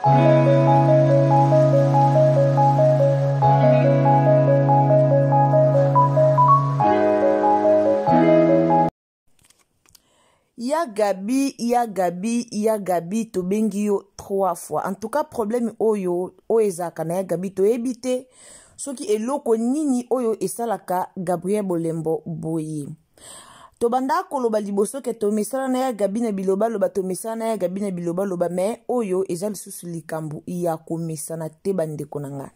Ya Gaby, ya Gaby, ya Gaby, tobengi yo trois fois. En tout cas, problème oyo, oyo ezalaka na ya Gaby, toyebi te soki eloko nini oyo esalaka Gabriel Bolembo boye. Tobanda koloba liboso ke tomesana na ya Gaby na bilobaloba, tomesana na ya Gaby na bilobaloba, mais oyo eza lisusu likambo ya komesana te bandeko na ngai.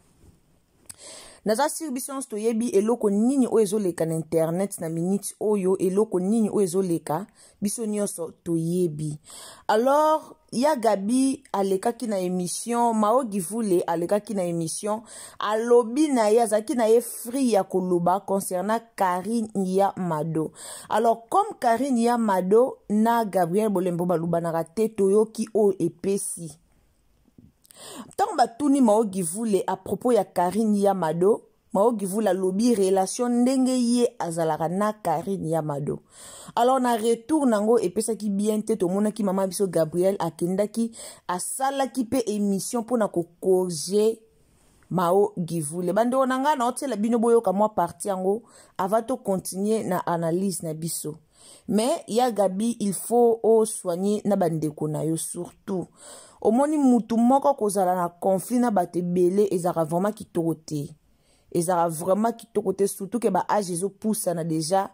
Naza sur biso nyonso toyebi eloko nini oyo ezoleka na internet na minute oyo, eloko nini oyo ezoleka biso nyonso toyebi. Alors ya Gaby alekaki na émission, Mao Givule alekaki na émission, alobi na ye, azalaki na ye free ya koloba concernant Karine ya Mado. Alors comme Karine ya Mado na Gabriel Bolembo balobanaka te, toyoki oyo epesi. Ntango batuni Mao Givule à propos ya Karine ya Mado, Mao Givule alobi relation ndenge ye azalaka na Karine ya Mado. Alors na retour nango epesaki bien te, tomonaki mama biso Gabriel akendaki asalaki pe émission mpona kocorriger Mao Givule. Bandeko na ngai, naotiela bino boyoka mwa partie yango avant to continuer na analyse na biso. Mais ya Gaby, il faut o soigner na bandeko na yo surtout. Omoni mutu moko kozala na conflit na bato ebele ezalaka vraiment kitoko te. Ezalaka vraiment kitoko te, surtout ke ba âge ezopusana déjà,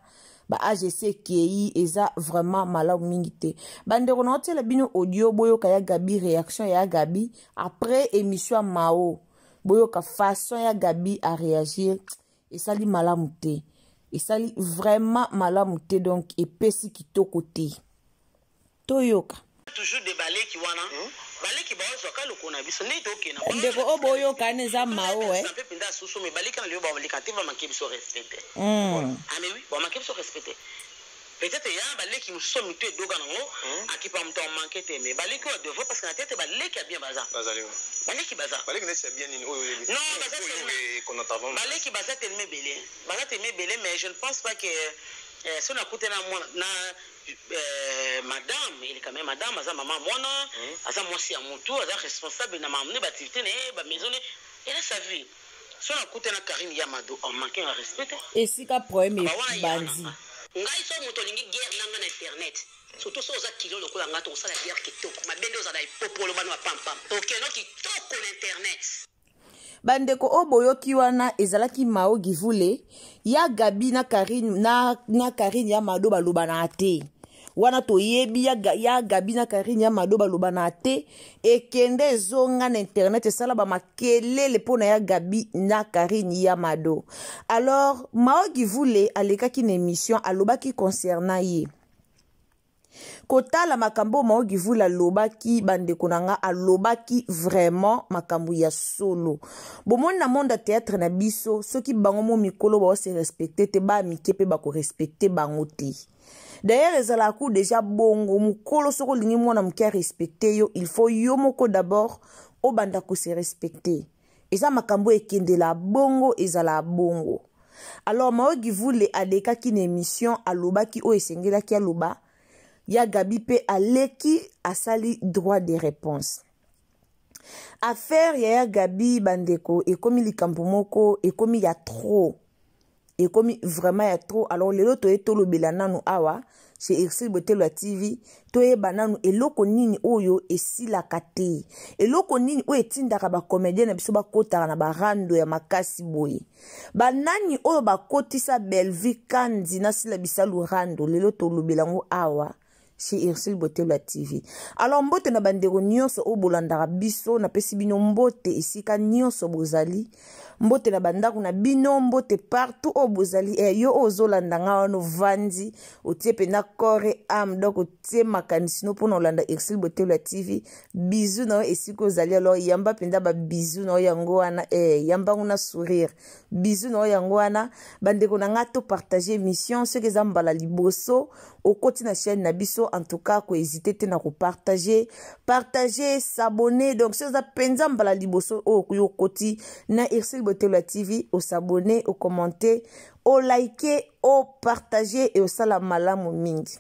ba âge esi ekei, eza vraiment malamu mingi te. Bandeko na otiela bino audio boyoka ya Gaby, réaction ya Gaby après émission ya Mao. Boyoka façon ya Gaby à réagir, esali malamu te. Esali vraiment malamu te, donc epesi kitoko te. Toyoka. Toujours de baleki wana, baleki baozwaka loko na biso ndenge tokenda. Ndeko oyo boyoka wana eza Mao, eh. Mpe mpenza susu, me baleki na lelo baleka te, bamanke biso respect te. Ah mais oui, bamanke biso respect te. Peut-être ya baleki mosusu mito edoka nango, akipa moto amanke te, mais baleki oyo devant parce que na tete baleki ya bien baza. Bazali. Baleki baza. Baleki neti ya bien nini oyo oyebi? Non, baza Oyo tellement. ekonata vraiment. Baleki baza tellement ebele. Baza tellement ebele, mais je ne pense pas que so nakute na mwana na madame, il est quand même madame, aza mama mwana, aza mwasi ya mutu, aza responsable na makambo ne ba activité na ye, ba maison ne, elle a sa vie. So nakute na Karine ya Mado, on manque un respect te. Esika problème Ba wana ya ebandi. na nga. Ngai so moto olingi guerre nanga na internet. Surtout so oza kilo lokola nga, tokosala guerre kitoko. Mabende ozala epopolo bana ba pam pam. Okeno kitoko na internet. Bandeko oyo boyoki wana ezalaki Mao Givule ya Gaby na Karine, na Karine ya Mado balobana te. Wana toyebi ya Gaby na Karine ya Mado balobana te. Ekende ezonga na internet esala ba makelele mpona ya Gaby na Karine ya Mado. Alors Mao Givule alekaki na émission, alobaki concernant ye. Kotala makambo Mao Givule alobaki, bandeko na nga, alobaki vraiment makambo ya solo. Bomoni na monde ya théâtre na biso, soki bango mo mikolo bao se respecter te, ba mike pe bako respecter bango te. D'ailleurs ezalaka ku déjà bongo, mokolo soki olingi mwana moke a respecter yo, il faut yo moko d'abord obanda ko se respecter. Eza makambo ekendela bongo, ezala bongo. Alors Mao Givule alekaki na émission, alobaki oyo esengelaki aloba, ya Gaby pe aleki asali droit de réponse. Affaire ya ya Gaby bandeko ekomi likambo moko, ekomi ya trop. Ekomi vraiment ya trop. Alors lelo toye tolobela nanu awa chez Ursule Botelo ya TV, toyeba nanu eloko nini oyo esilaka te, eloko nini oyo etindaka ba comédien na biso bakotaka na ba rando ya makasi boye, banani oyo bakotisa Bellevue Kandi na Sila Bisalu rando. Lelo tolobela yango awa chez Ursule Botelo ya TV. Alors mbote na bandeko nyonso oyo bolandaka biso, napesi bino mbote esika nyonso bozali, mbote na bandako na bino, mbote partout oyo bozali. Yo oyo ozolanda nga wana ovandi, otie mpenza corps et âme, donc otie makanisi no mpona olanda Ursule Botelo ya TV. Bisous na yo esika ozali. Alors yamba mpenza ba bisous na yo yango wana, yamba ngo na sourire. Bisous na yo yango wana. Bandeko na nga, to partager émission soki eza mbala liboso okoti na chaîne na biso, en tout cas ko hésiter te na ko partager, partager, s'abonner. Donc soki eza mpenza mbala liboso oyo yo okoti na Ursule Botelo ya TV, o s'abonner, o commenter, o liker, o partager et osala malamu mingi.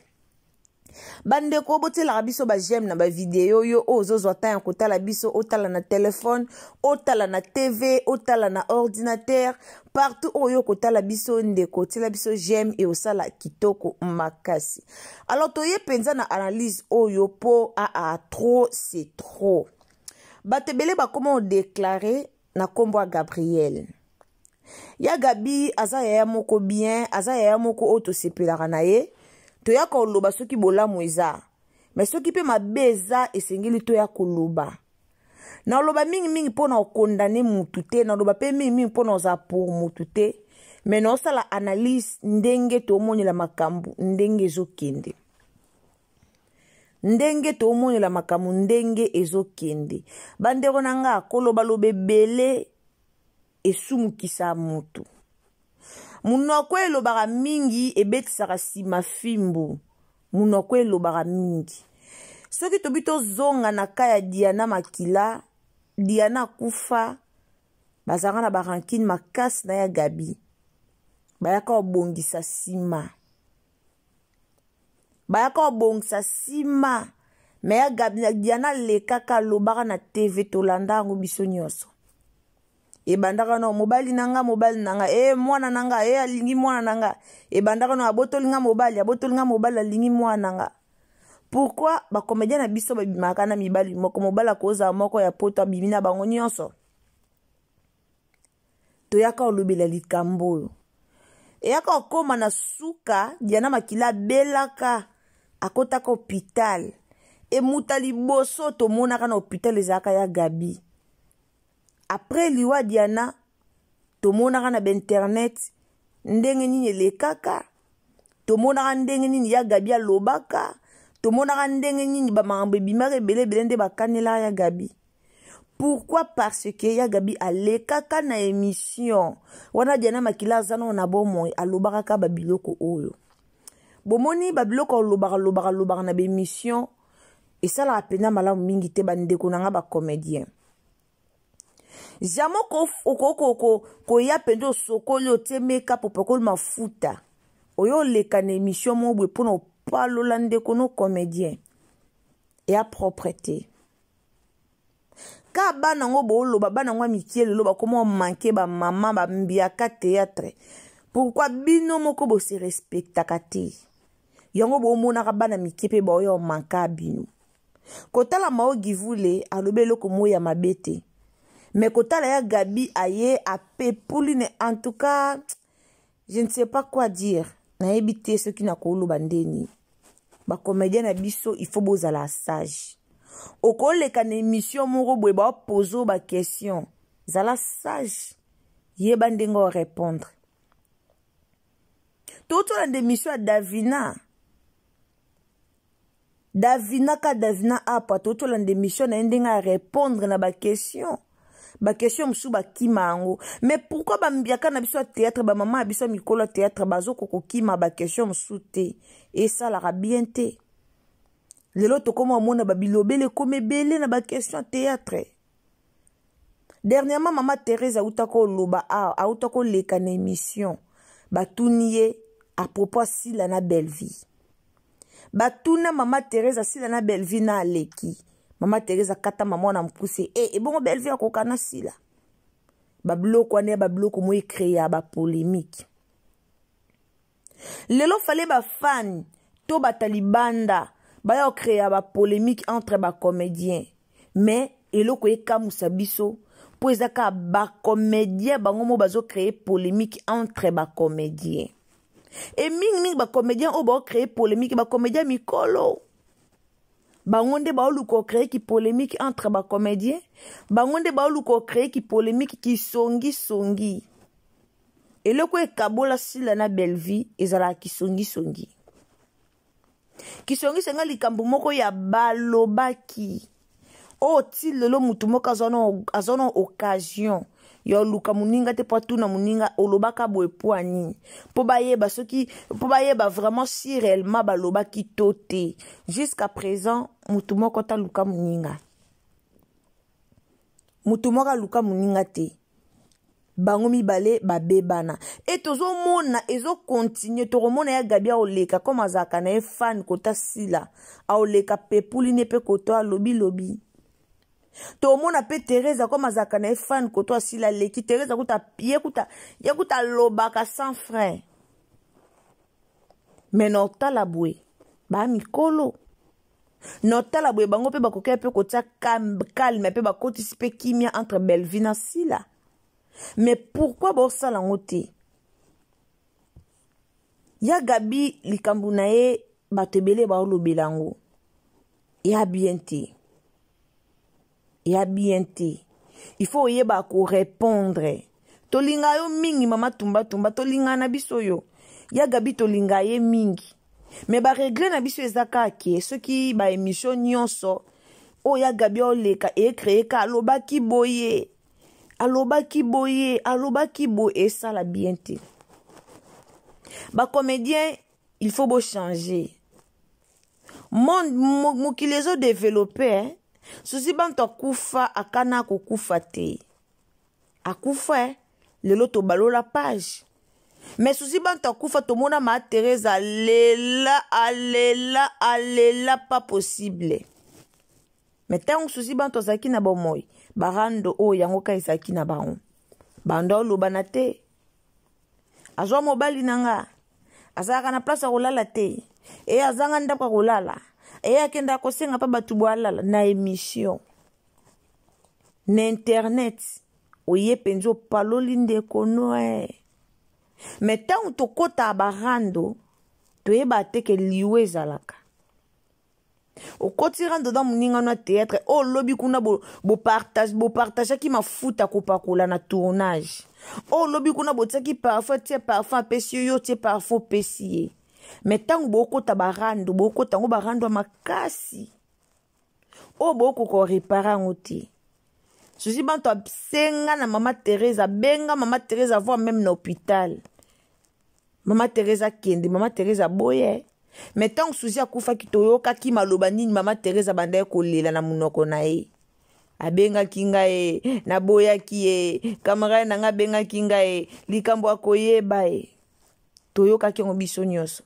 Bandeko, botielaka biso baj'aime na bavideo. Yo oyo ozozwa temps ya kotala biso, otala na telefone, otala na TV, otala na ordinateur, partout oyo kotala biso, ndeko, tiela biso j'aime e osala kitoko makasi. Alors, toye mpenza na analyse oyo mpo aa trop c'est trop. Bato ebele bakoma odéclarer na nkombo ya Gabriel. Ya Gabi aza yaya moko bien, aza yaya moko oyo tosepelaka na ye. Toya koloba soki bolamu eza, me soki mpe mabe eza, esengeli toya koloba. Naloba mingimingi mpo na okondane mutu te, naloba mpe mingimingi mpo na ozala pour mutu te, me naosala analyse ndenge tomonela makambo, ndenge ezokende, ndenge tomonela makambo ndenge ezokende. Bandeko na nga, kolobaloba ebele esumukisa mutu. Munoko elobaka mingi ebetisaka nsima fimbu. Munoko elobaka mingi. Soki tobi tozonga na ka ya Diana Makila, Diana akufa, bazalaka na barancune makasi na ya Gabi. Bayaka kobongisa nsima, bayaka kobongisa nsima. Me ya Gabi, Diana alekaka, alobaka na TV, tolanda yango biso nyonso. Ebandaka no mobali na nga, mobali na nga, e mwana na nga, e alingi mwana na nga. Ebandaka no abotoli nga mobali, abotoli nga mobali, alingi mwana na nga. Pourquoi bacomédien na biso babimaka na mibali moko? Mobali akozala moko ya poto, abimi na bango nyonso. Toyaka olobela likambo oyo eyaka okóma na suka. Diana Makila abelaka, akotaka hôpital. Emuta liboso tomonaka na hôpital ezalaka ya Gabi. Après liwa Diana, tomonaka na bainternet ndenge nini elekaka, tomonaka ndenge nini ya Gabi alobaka, tomonaka ndenge nini bamakambo ebimaka ebele ebele nde bakanelaka ya Gabi. Pourquoi? Parce que ya Gabi alekaka na émission wana, Diana Makila aza nano na bomoi, alobaka kaka babiloko oyo bomoni. Babiloko alobaka, alobaka, alobaka na baémission, esalaka mpenza malamu mingi te. Bandeko na nga bacomédien, jamais okoki koya mpenza, osokoli, otie makeup, opakoli mafuta, oyo oleka na émission moko boye mpona opalola ndeko no comédien. Eya propre te. Ka bana yango booloba, bana yango ya mikie lelo bakoma omanke bamama bambiaka théâtre. Pourquoi bino moko bose respectaka te? Yango bomonaka bana mike mpe baoya omanka bino. Kotala Mao Givule alobi eloko moko ya mabe te, me kotala ya Gabi aye apepuli ne. En tout cas, je ne sais pas quoi dire. Nayebi te soki nakoloba ndeni. Bacomédien na biso, il faut bozala sage. Okoleka na émission moko boye, baopose baquestion, zala sage, yeba ndenge orépondre. Totolanda émission ya Davina. Davina ka Davina apa, totolanda émission na ye ndenge arépondre na baquestion. Baquestion mosusu bakima yango. Mais pourquoi bambiaka na biso ya théâtre, bamama ya biso ya mikolo ya théâtre, bazokoka kokima baquestion mosusu te? Esalaka bien te. Lelo tokóma omona babilobele ekóma ebele na baquestion ya théâtre. Dernièrement, mama Thérèse auta koloba awa, auta koleka na émission, batuni ye à propos asila na Bellevie. Batuna mama Thérèse, asila na Bellevie na aleki. Mama Thérèse akata mama wana mokuse e ebongo Bellevie akoka na sila. Babiloko wana ya babiloko mo ecréa bapolémique. Lelo fale bafani to bato libanda baya kocréa bapolémique entre bacomédien. Mais eloko ekamusa biso mpo eza kaka bacomédien bango mo bazocréer polémique entre bacomédien. E mingimingi bacomédien oyo baocréer polémique, bacomédien mikolo, bango nde baoluka ocréer ki polémique entre bacomédien, bango nde baoluka ocréer ki polémique, kisongisongi. Eloko ekabola Sila na Bellevie ezalaka kisongisongi. Kisongisongi, likambo moko ya balobaki oyo ti lelo motu moko aza na occasion ya oluka moninga te mpo atuna moninga: olobaka boye mpo ya nini? Mpo bayeba soki, mpo bayeba vraiment si réellement balobaki to te. Jusqu'à présent, motu moko taluka moninga, motu moko aluka moninga te. Bango mibale babebana e tozomona ezokontinue. Tokomona ya Gabi aoleka comme azalaka na ye fan kota Sila, aoleka pepuli ne mpe koto alobilobi. Tomona mpe Teresa comme azalaka na ye fan koto asila, aleki Teresa kuta ye kuta ye kuta alobaka sans frein. Me na otala boye baa mikolo, na otala boye bango mpe bakoki mpe kotia calme mpe bakotisi mpe kimia entre Bellevue na Sila. Mais pourquoi bosala yango te? Ya Gabi, likambo na ye, bato ebele baolobela yango ya bien te, ya bien te. Il faut oyeba korépondre. Tolinga yo mingi, mama tumbatumba, tolinga na biso yo ya Gabi, tolinga ye mingi. Me baregret na biso eza kaka ke soki baémission nyonso oyo ya Gabi aoleka ecreye ka alobaki boye, alobaki boye, alobaki boye, esala bien te. Bacomédien, il faut bochanger monde. Mokili ezodéveloppe, eh? Susi bantu akufa, akana kokufa te, akufa, eh? Lelo tobalola page. Mais susi bantu akufa, tomona ma Therese alela, alela, alela, pas possible. Mais ntango susi bantu azalaki na bomoi, barando oyo yango ka ezalaki na bango, bando olobana te. Azwa mobali na nga, azalaka na place ya kolala te, e azanga ndako ya kolala, e akendaka kosenga mpa bato bo alala. Na émission na internet, oye mpenza opaloli ndeko noe. Me ntango tokɔtaka barando, toyeba te ke liwa ezalaka. Okoti rando na moninga no ya théâtre oyo, olobi kuna bopartageaki mafuta kopakola na tournage, oyo olobi kuna botiaki parfum, tie parfum apesi yo, yo tie parfum opesi ye. Me ntango bokota barando, bokota yango barando ya makasi oyo bokoka korepare yango te. Susi banto asenga na mama Therese, abenga mama Therese avoir même na hôpital, mama Therese akende, mama Therese aboye. Me ntango Suzi akufaki, toyokaki maloba nini mama Therese abandaki kolela na monoko na ye: abengaki ngai, naboyaki ye, camarade na ngai abengaki ngai, likambo akoyeba ye. Toyokaki yango biso nyonso.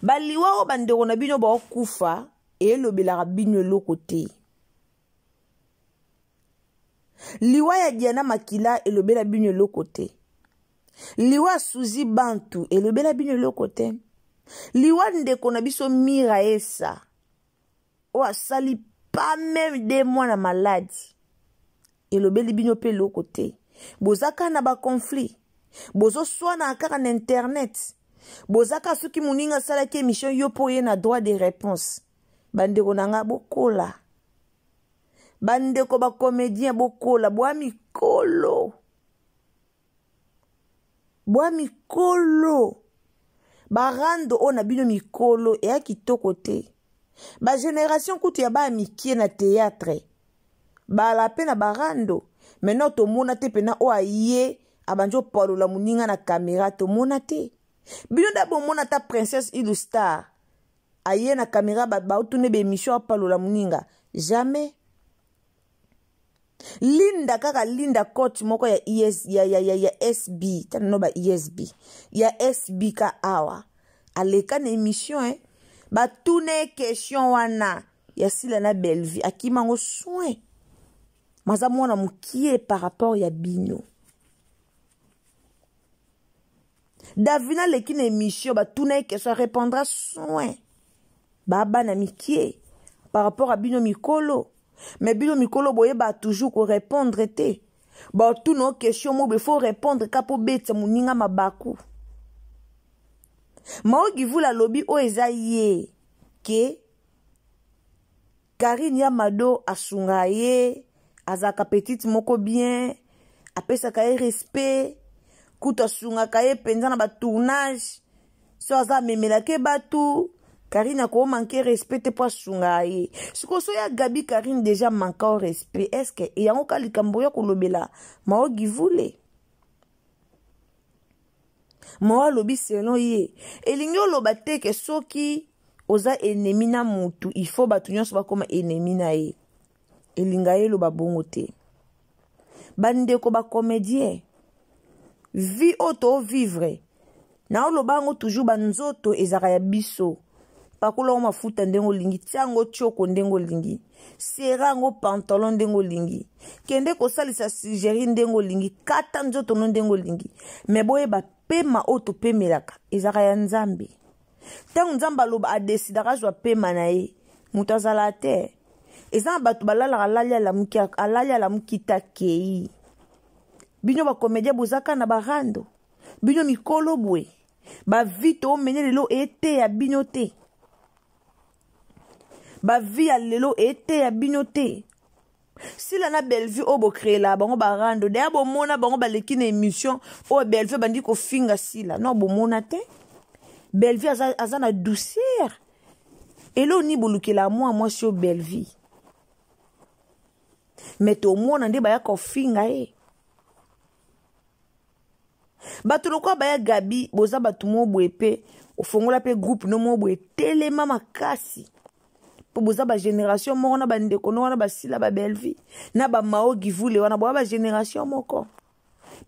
Baliwa oyo bandeko na bino baokufa elobelaka bino eloko te. Liwa ya Diana Makila elobela bino eloko te. Liwa Suzi Bantu elobela bino eloko te. Liwa ndeko na biso Mira Esa oyo asali pas même 2 mois na maladi elobeli bino mpe eloko te. Boza kaka na baconflit, bozoswana kaka na internet, boza kaka soki moninga asalaki émission, yo mpo oye na droit de réponse. Bandeko na nga, bokola. Bandeko bacomédien, bokola. Bwa mikolo, bwa mikolo. Barando oyo na bino mikolo eya kitoko te. Bagénération kutu ya baya mikie na théâtre bala mpe na barando. Maintenant tomona te mpena oyo aye abandi opalola moninga na caméra, tomona te. Bino nda bomona ata Princesse Ilustar aye na caméra, baotuna baémission, apalola moninga? Jamais. Linda kaka Linda cote moko ya, IS, ya SB, tana no ba ISB ya SB ka awa aleka na émission, eh? Batuna ye question wana ya Sila na Bellevue, akima yango soin. Maza mwana mokie par rapport ya bino. Davina aleki na émission, batuna ye question, arépondra soin. Babana mikie par rapport à bino mikolo. Mais bino mikolo boyeba toujours korépondre te. Batuna o question mo faut répondre ka mpo betisa moninga mabaku. Maogivula alobi oyo eza ye ke Karine ya Mado asunga ye, azalaka petite moko bien, apesaka ye respect, kutu asungaka ye mpenza na batournage. So aza amemelaka ye bato, Karine akomanke respect te mpo asunga ye. Sikoyo so ya Gabi, Karine déjà manka o respect, est-ce yango ka likambo ya kolobela? Maogivule mao alobi selon ye, elingi oloba te ke soki oza ennemi na mutu, il faut bato nyonso bakóma ennemi na ye. Elinga ye eloba bongo te. Bandeko bacomédien, vie oyo tovivre, naoloba yango toujours, banzoto ezalaka ya biso. Pakola yango mafuta ndenge olingi, tia yango tioko ndenge olingi, sera yango pantalon ndenge olingi, kende kosalisa sugerie ndenge olingi, kata nzoto no ndenge olingi. Me boyeba, pema oyo topemelaka ezalaka ya Nzambe. Ntango Nzambe aloba, adesidaka azwa pema na ye, moto azala te. Eza na bato balalaka, alali alamuki, alali alamuki takei. Bino bacomédien bozaka na barando, bino mikolo boye, bavie toomene lelo eteya bino te. Bavie ya lelo eteya bino te. Sila na Bellevue oyo bocréela bango barando deya, bomona bango baleki na émission oyo Bellevue bandi kofinga Sila? No, bomona te. Bellevue aza, aza na douceur. Eloo nini bolukela mwa mwasi oyo Bellevue? Me tomona nde baya kofinga ye. Bato lokola baya Gabi, boza bato mo boye mpe ofongola mpe groupe no mo boye, telema makasi, mpo boza bagénération moko na bandeko no wana, basila, babellevie na bamao givule wana, boya bagénération moko.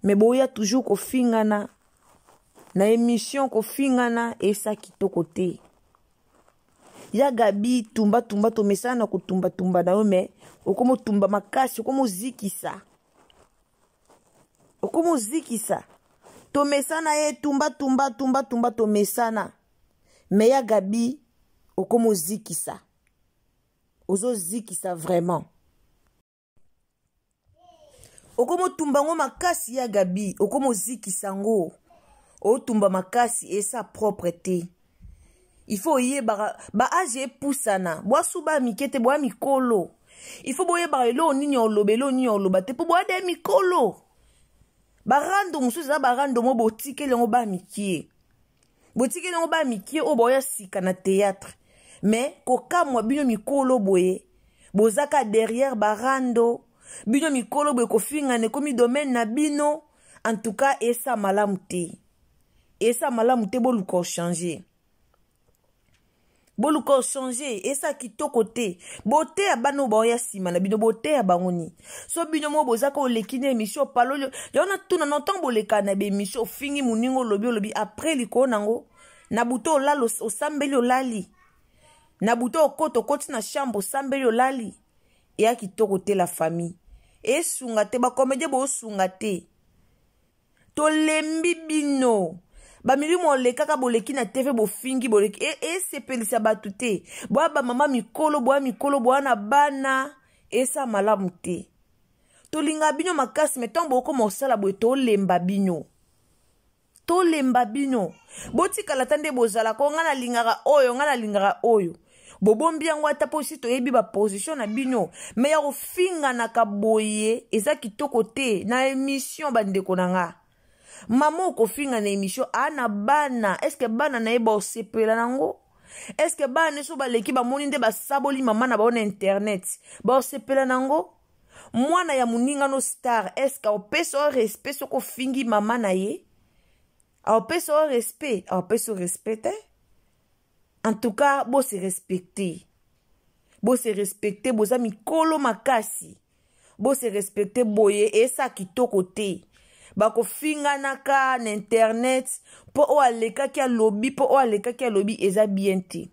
Me boya toujours kofingana na émission, kofingana esa kitoko te. Ya Gabi, tumbatumba, tomesana na kotumbatumba na yo, me okomotumba makasi, okomozikisa, okomozikisa. Tomesana ye tumba tumba tumba tumba, tomesana. Me ya Gabi, okomozikisa, ozozikisa vraiment, okomotumba yango makasi. Ya Gabi, okomozikisa yango, otumba makasi, esa propre te. Il faut oyebaka baage epusana, bwasu ba mike te, bwa mikolo. Il faut boyebaka eloko nini oloba, eloko nini oloba te, mpo boya de mikolo. Barando mosusu eza barando mo botikeli yango ba mikie, botikeli yango ba mikie oyo baoya sika na théâtre. Mais kokamwa, bino mikolo boye bozaka derrière barando. Bino mikolo boye, kofingana ekomi domaine na bino. En tout cas, esa malamu te, esa malamu te. Boluka ochange, boluka ochange, esa kitoko te. Boteya bana oyo baoya nsima na bino, boteya bango nini? So bino moko bozaka, oleki na émission, paloli yango. Natuna na ntango boleka na baémission, ofingi moninga, olobi, olobi, après likolo nango na butu olala, osambeli, olali na butu, okota, okoti na chambre, osambeli, olali. Eya kitoko te, la famille. Esunga te, bacomédien bosunga te. Tolembi bino, bamilimo olekaka, boleki na TV, bofingi, boleki, esepelisa bato te. Boya bamama mikolo, boya mikolo, boya na bana, esa malamu te. Tolinga bino makasi, me ntango bokoma kosala boye, tolemba bino, tolemba bino. Botikala ata nde bozalaka. Ngai nalingaka oyo, ngai nalingaka oyo, bobombi yango ata mpo si toyebi baposition na bino. Me ya kofinganaka boye eza kitoko te na émission. Bandeko na nga, mama okofinga na émission, aa na bana, est-ce bana na ye baosepela nango? Est-ce bana nyonso baleki, bamoni nde basaboli mama na bao na internet, baosepela nango? Mwana ya moninga no star, est-ce aopesa o respect soki ofingi mama na ye? Aopesa o respect? Aopesa o respect te. En tout cas, bose respecte, bose respecte. Boza mikolo makasi, bose respecte. Boye esa kitoko te. Bakofinganaka na internet mpo oyo alekaki alobi, mpo oyo alekaki alobi, eza bien te.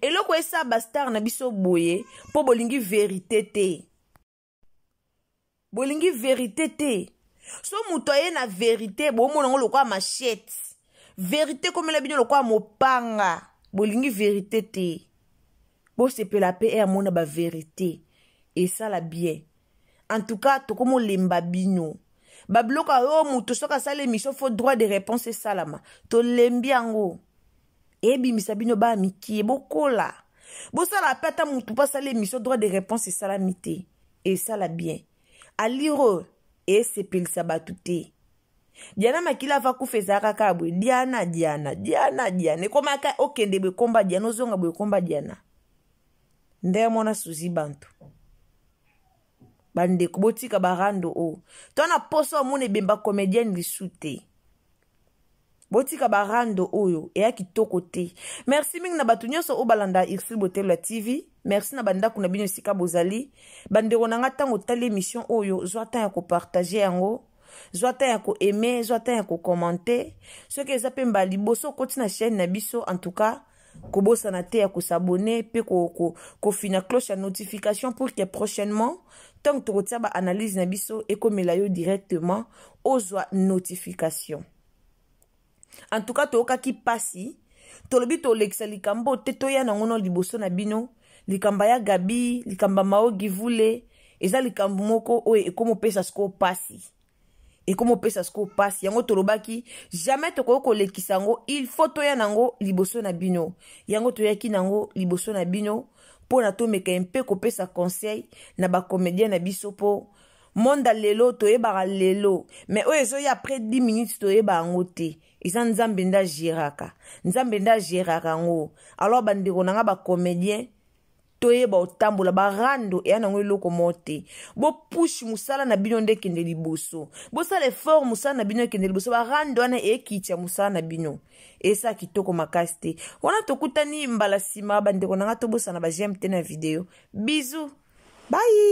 Eloko esa bastar na biso boye, mpo bolingi vérité te, bolingi vérité te. So moto aye na vérité, bomona yango lokola machette. Vérité komela bino lokola mopanga. Bolingi vérité te. Bosepela mpe e amona bavérité, esala bien. En tout cas, tokomolemba bino babiloko oyo. Moto soki asala émission, faut droit de réponse esalama. Tolembi yango, ebimisa bino baya mikie. Bokola, bosala mpe ata motu mpo asala émission, droit de réponse esalami te, esala bien. Aliro esepelisa bato te. Diana Makila ava kufa, ezalaka kaka boye: Diana, Diana, Diana, Diana. Ekomaka okende boye, komba Diana, ozonga boye, komba Diana. Nde mona suzi bantu. Bandeko, botika barando oyo. To na poso amona ebemba comédienne lisu te. Botika barando oyo eya kitoko te. Merci mingi na bato nyonso oyo balanda Ursule Botelo ya TV. Merci na bandako na bino esika bozali. Bandeko na nga, ntango otali émission oyo, zwa temps ya kopartage yango, zwa temps ya koaime, zwa temps ya kokommente. Soki eza mpe mbala liboso okoti na chaîne na biso, en tout cas kobosana te ya kosabone mpe kofina cloche ya notification pour que prochainement, ntango tokotia baanalyse na biso, ekomela yo directement, ozwa notification. En tout cas, toyokaki mpasi, tolobi tolekisa likambo te, toya nango no liboso na bino. Likambo ya Gabi, likambo ya Maogi Vule, eza likambo moko oyo ekomopesa sikoyo mpasi, ekomopesa sikoyo mpasi. Yango tolobaki jamais tokoki kolekisa yango, il faut toya nango liboso na bino. Yango toyaki nango liboso na bino mpo na tomeka mpe kopesa conseil na bacomédien na biso, mpo monda lelo toyebaka lelo, mais oyo ezoya après 10 minutes toyeba yango te. Eza Nzambe nde agéraka, Nzambe nde agéraka yango. Alors bandeko na nga bacomédien, toyeba otambola. Barando eya nango eloko moko te. Bopushe mosala na bino nde ekende liboso, bosala effort, mosala na bino ekende liboso. Barando wana ekitya mosala na bino, esala kitoko makasi te. Wana tokutani mbala nsima, bandeko na nga. Tobosana baj'aime te na video. Bisous, bye.